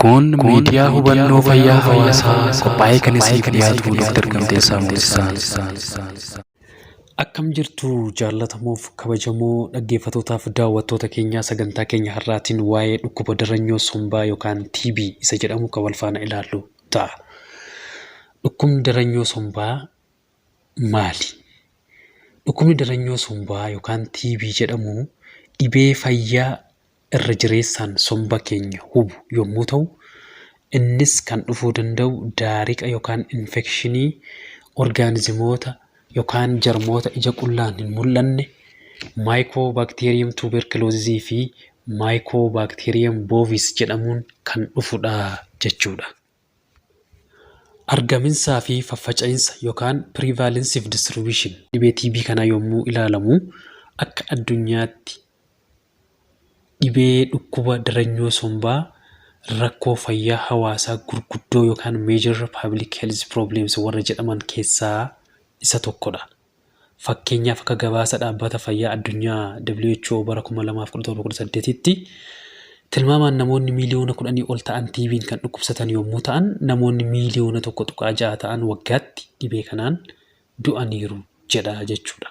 Kun miidiyaa hubannoo fayyaa hawaasaa qophaa'ee kan isiniif dhiyaatu Dr. Gamteessaa Moosisaa. Akkam jirtu jaallatamoof kabajamoo dhaggeeffatootaaf daawwattoota keenyaa, sagantaa keenya har'aatiin waa'ee dhukkuba daranyoo sombaa yookaan TB isa jedhamu kan wal faana ilaallu ta'a. Dhukkubni daranyoo sombaa maali? Dhukkubni daranyoo sombaa yookaan TB jedhamu dhibee fayyaa irra jireessaan somba keenya hubu yommuu ta'u, innis kan dhufuu danda'u daariqa yookaan infekshinii orgaanizimoota yookaan jarmoota ija qullaan hin mul'anne Mycobacterium tuberculosis fi Mycobacterium bovis jedhamuun kan dhufudha jechuudha. Argaminsaa fi faffaca'insa yookaan prevalence fi distribution dhibee TB kanaa yommuu ilaalamu, akka addunyaatti dhibee dhukkuba daranyoo sombaa rakkoo fayyaa hawaasaa gurguddoo yookaan major public health problems warra jedhaman keessaa isa tokkodha. Fakkeenyaaf, akka gabaasa Dhaabbata Fayyaa Addunyaa WHO bara 2017-18tti tilmaamaan namoonni miiliyoona 10 ol ta'an TB'n kan dhukkubsatan yommuu ta'an, namoonni miiliyoona 1.6 ta'an waggaatti dhibee kanaan du'aniiru jedha jechuudha.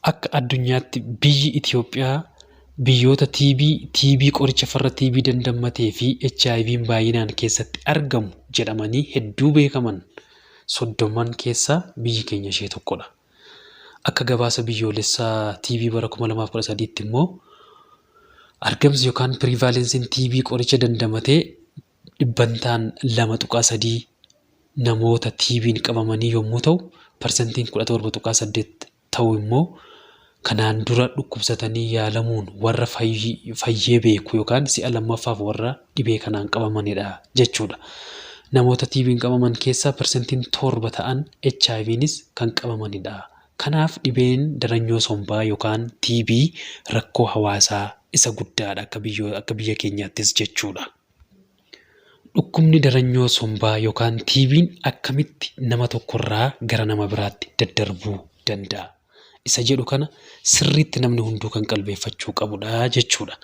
Akka addunyaatti biyyi Itoophiyaa biyyoota TB, TB qoricha farra TB dandammatee fi HIV'n baay'inaan keessatti argamu jedhamanii hedduu beekaman 30n keessaa biyyi keenya ishee tokkodha. Akka gabaasa biyyoolessaa TB bara 2013tti immoo argamsi yookaan piriivaalensiin TB qoricha dandamatee dhibbantaan 2.3 namoota TB'n qabamanii yommuu ta'u, parsantiin 17.8 ta'u immoo kanaan dura dhukkubsatanii yaalamuun warra fayyee beeku yookaan si'a lammaffaaf warra dhibee kanaan qabamanidha jechuudha. Namoota TB'n qabaman keessaa parsantiin 7 ta'an HIVnis kan qabamanidha. Kanaaf dhibeen daranyoo sombaa yookaan TB rakkoo hawaasaa isa guddaadha akka biyya keenyaattis jechuudha. Dhukkubni daranyoo sombaa yookaan TB'n akkamitti nama tokkorraa gara nama biraatti daddarbuu danda'a? Isa jedhu kana sirriitti namni hunduu kan qalbeeffachuu qabudha jechuudha.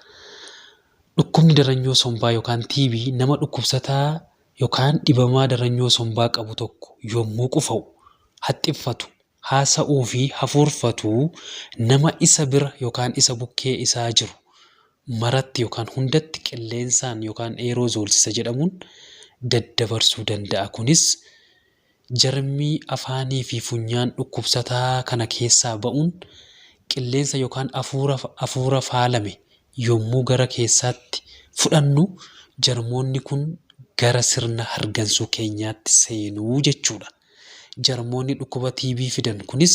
Dhukkubni daranyoo sombaa yookaan TB nama dhukkubsataa yookaan dhibamaa daranyoo sombaa qabu tokko yommuu qufa'u, haxxiffatu, haasa'uu fi hafuurfatu nama isa bira yookaan isa bukkee isaa jiru maratti yookaan hundatti qilleensaan yookaan aerosols isa jedhamuun daddabarsuu danda'a. Kunis jarmii afaanii fi funyaan dhukkubsataa kana keessaa ba'uun qilleensa yookaan afuura faalame yommuu gara keessaatti fudhannu jarmoonni kun gara sirna hargansuu keenyaatti seenuu jechuudha. Jarmoonni dhukkuba TB fidan kunis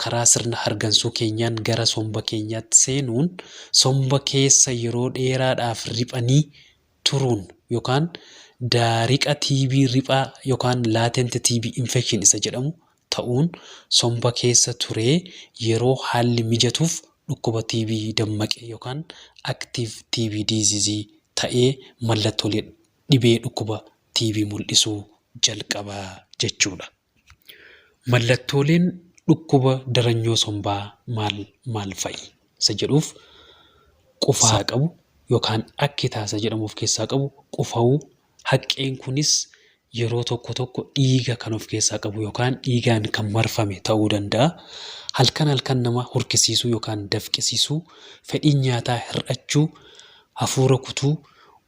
karaa sirna hargansuu keenyaan gara somba keenyaatti seenuun somba keessa yeroo dheeraadhaaf riphanii turuun yookaan daariqa TB riphaa yookaan latent TB infection isa jedhamu ta'uun somba keessa turee yeroo haalli mijatuuf dhukkuba TB dammaqe yookaan active TB disease ta'ee mallattoolee dhibee dhukkuba TB mul'isuu jalqaba jechuudha. Mallattooleen dhukkuba daranyoo sombaa maal maal fa'i? Isa jedhuuf, qufaa qabu yookaan akkitaa isa jedhamu of keessaa qabu, qufa'uu, haqqeen kunis yeroo tokko tokko dhiiga kan of keessaa qabu yookaan dhiigaan kan marfame ta'uu danda'a. Halkan halkan nama hurkisiisuu yookaan dafqisiisuu, fedhiin nyaataa hir'achuu, hafuura kutuu,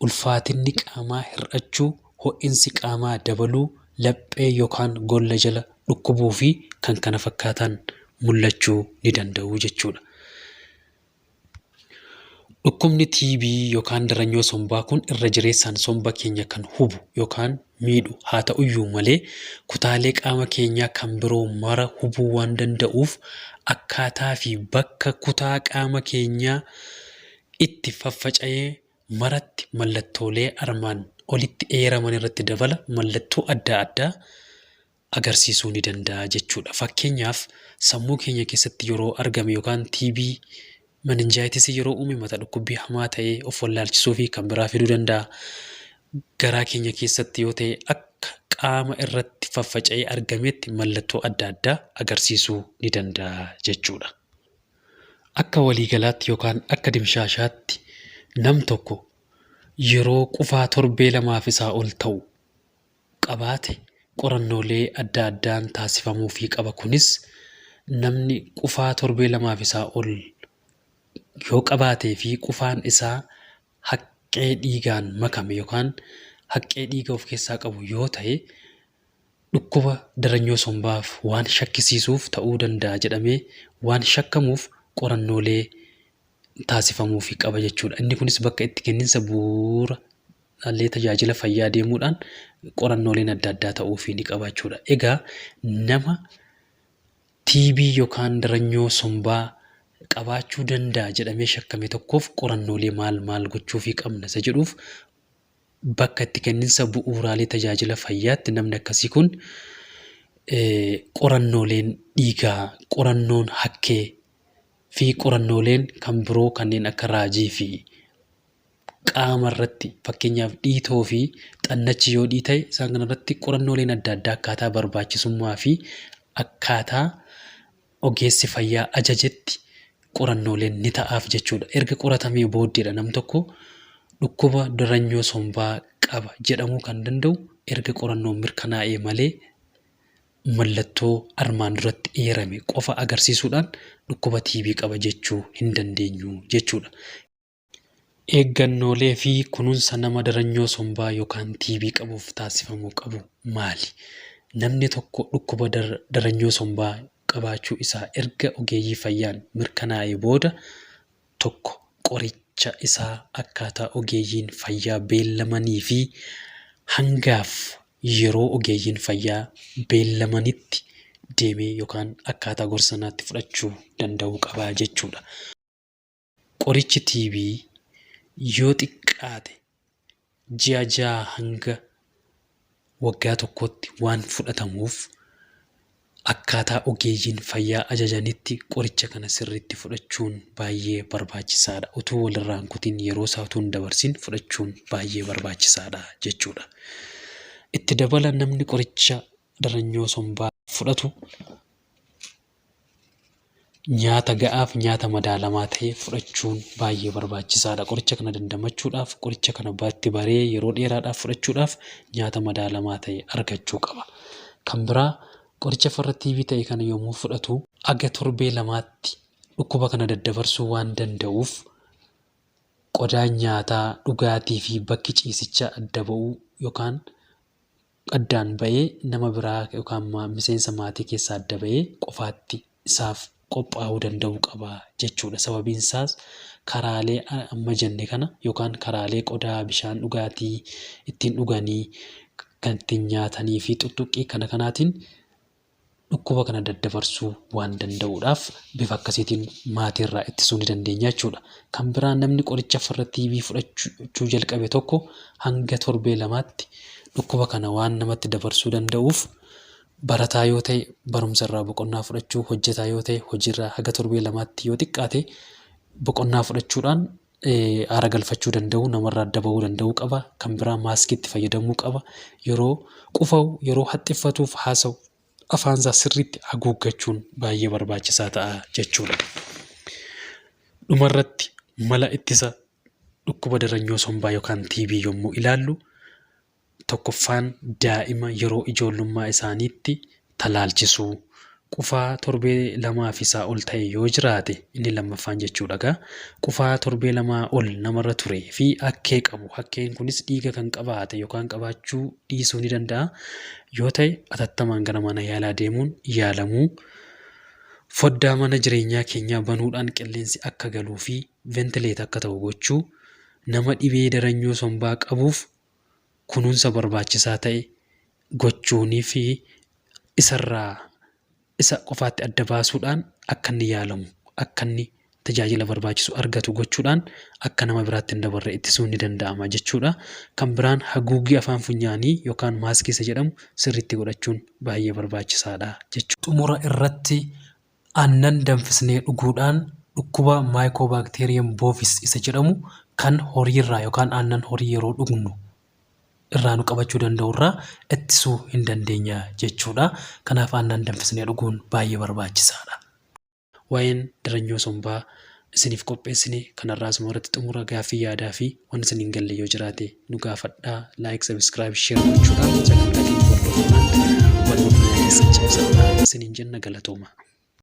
ulfaatinni qaamaa hir'achuu, ho'insi qaamaa dabaluu, laphee yookaan golla jala dhukkubuu fi kan kana fakkaatan mul'achuu ni danda'u jechuudha. Dhukkubni TB yookaan daranyoo sombaa kun irra jireessaan somba keenya kan hubu yookaan miidhu haa ta'uyyuu malee, kutaalee qaama keenyaa kan biroo mara hubuu waan danda'uuf akkaataa fi bakka kutaa qaama keenyaa itti faffaca'ee maratti mallattoolee armaan olitti eeraman irratti dabala mallattoo adda addaa agarsiisuu ni danda'a jechuudha. Fakkeenyaaf, sammuu keenya keessatti yeroo argame yookaan TB meningitis yeroo uume mata dhukkubbii hamaa ta'ee of wallaalchisuu fi kan biraa fiduu danda'a. Garaa keenya keessatti yoo ta'e akka qaama irratti faffaca'ee argametti mallattoo adda addaa agarsiisuu ni danda'a jechuudha. Akka waliigalaatti yookaan akka dimshaashaatti nam tokko yeroo qufaa torbee lamaaf isaa ol ta'u qabaate qorannoolee adda addaan taasifamuufii qaba. Kunis namni qufaa torbee lamaaf isaa ol yoo qabaatee fi qufaan isaa haqqee dhiigaan makame yookaan haqqee dhiiga of keessaa qabu yoo ta'e dhukkuba daranyoo sombaaf waan shakkisiisuuf ta'uu danda'a jedhamee waan shakkamuuf qorannoolee taasifamuufii qaba jechuudha. Inni kunis bakka itti kenninsa bu'uuraalee tajaajila fayyaa deemuudhaan qorannooleen adda addaa ta'uufii ni qaba jechuudha. Egaa nama TB yookaan daranyoo sombaa qabaachuu danda'a jedhamee shakkame tokkoof qorannoolee maal maal gochuufii qabna isa jedhuuf bakka itti kenninsa bu'uuraalee tajaajila fayyaatti namni akkasii kun qorannooleen dhiigaa, qorannoon hakkee fi qorannooleen kan biroo kanneen akka raajii fi qaama irratti fakkeenyaaf dhiitoo fi xannachi yoo dhiita'e isaan kana irratti qorannooleen adda addaa akkaataa barbaachisummaa fi akkaataa ogeessi fayyaa ajajetti qorannooleen ni ta'aaf jechuudha. Erga qoratamee booddeedha nam tokko dhukkuba daranyoo sombaa qaba jedhamuu kan danda'u erga qorannoon mirkanaa'ee malee mallattoo armaan duratti eerame qofa agarsiisuudhaan dhukkuba TB qaba jechuu hin dandeenyu jechuudha. Eeggannoolee fi kunuunsa nama daranyoo sombaa yookaan TB qabuuf taasifamuu qabu maali? Namni tokko dhukkuba daranyoo sombaa qabaachuu isaa erga ogeeyyii fayyaan mirkanaa'ee booda tokko qoricha isaa akkaataa ogeeyyiin fayyaa beellamanii fi hangaaf yeroo ogeeyyiin fayyaa beellamanitti deemee yookaan akkaataa gorsa sanaatti fudhachuu danda'uu qaba jechuudha. Qorichi TB yoo xiqqaate ji'a ja'aa hanga waggaa tokkootti waan fudhatamuuf akkaataa ogeeyyiin fayyaa ajajanitti qoricha kana sirriitti fudhachuun baay'ee barbaachisaadha. Utuu walirraa hin kutin yeroo isaa utuu hin dabarsin fudhachuun baay'ee barbaachisaadha jechuudha. Itti dabala namni qoricha daranyoo sombaa fudhatu Nyaata ga'aaf nyaata madaalamaa ta'e fudhachuun baay'ee barbaachisaadha. Qoricha kana dandamachuudhaaf, qoricha kana itti baree yeroo dheeraadhaaf fudhachuudhaaf nyaata madaalamaa ta'e argachuu qaba. Kan biraa qoricha farra TB ta'e kana yommuu fudhatu aga torbee lamaatti dhukkuba kana daddabarsuu waan danda'uuf qodaan nyaataa, dhugaatii fi bakki ciisichaa adda ba'uu yookaan addaan ba'ee nama biraa yookaan miseensa maatii keessaa adda ba'ee qofaatti isaaf qophaa'uu danda'uu qaba jechuudha. Sababiin isaas karaalee amma jenne kana yookaan karaalee qodaa bishaan dhugaatii ittiin dhuganii, kan ittiin nyaatanii fi tuttuqqii kana kanaatiin dhukkuba kana daddabarsuu waan danda'uudhaaf bifa akkasiitiin maatii irraa ittisuu ni dandeenya jechuudha. Kan biraa namni qoricha farra TB fudhachuu jalqabe tokko hanga torbee lamaatti dhukkuba kana waan namatti dabarsuu danda'uuf barataa yoo ta'e barumsa irraa boqonnaa fudhachuu, hojjetaa yoo ta'e hojiirraa haga torbee lamaatti yoo xiqqaate boqonnaa fudhachuudhaan aara galfachuu danda'u, namarraa adda bahuu danda'uu qaba. Kan biraa maaskiitti fayyadamuu qaba. Yeroo qufa'u, yeroo haxxiffatuuf haasa'u afaansaa sirriitti haguuggachuun baay'ee barbaachisaa ta'a jechuudha. Dhumarratti mala ittisa dhukkuba daranyoo sombaa yookaan TB yommuu ilaallu Tokkoffaan daa'ima yeroo ijoollummaa isaaniitti talaalchisuu. Qufaa torbee lamaa fi isaa ol ta'e yoo jiraate inni lammaffaan jechuudha egaa. Qufaa torbee lamaa ol namarra ture fi hakkee qabu. Hakkeen kunis dhiiga kan qabaate yookaan qabaachuu dhiisuu ni danda'a. Yoo ta'e atattamaan gara mana yaalaa deemuun yaalamuu. Foddaa mana jireenyaa keenyaa banuudhaan qilleensi akka galuu fi ventilate akka ta'u gochuu. Nama dhibee daranyoo sombaa qabuuf kunuunsa barbaachisaa ta'e gochuunii fi isarraa isa qofaatti adda baasuudhaan akka inni yaalamu, akka inni tajaajila barbaachisu argatu gochuudhaan akka nama biraatti hin dabarre ittisuun ni danda'ama jechuudha. Kan biraan haguuggii afaan funyaanii yookaan maaskii isa jedhamu sirriitti godhachuun baay'ee barbaachisaadha jechuudha. Xumura irratti Aannan danfisnee dhuguudhaan dhukkuba Mycobacterium bovis isa jedhamu kan horiirraa yookaan aannan horii yeroo dhugnu irraa nu qabachuu danda'u irraa ittisuu hin dandeenya jechuudha. Kanaaf aannan danfisnee dhuguun baay'ee barbaachisaadha. Waa'een daranyoo sombaa isiniif qopheessine kanarraa asuma irratti xumura. Gaaffii, yaadaa fi waan isin hin galle yoo jiraate nu gaafadhaa. Like, subscribe, share gochuudhaan sagantaa keenya hordofuudhaan hubannoo fayyaa keessan cimsadhaa isiniin jenna. Galatooma.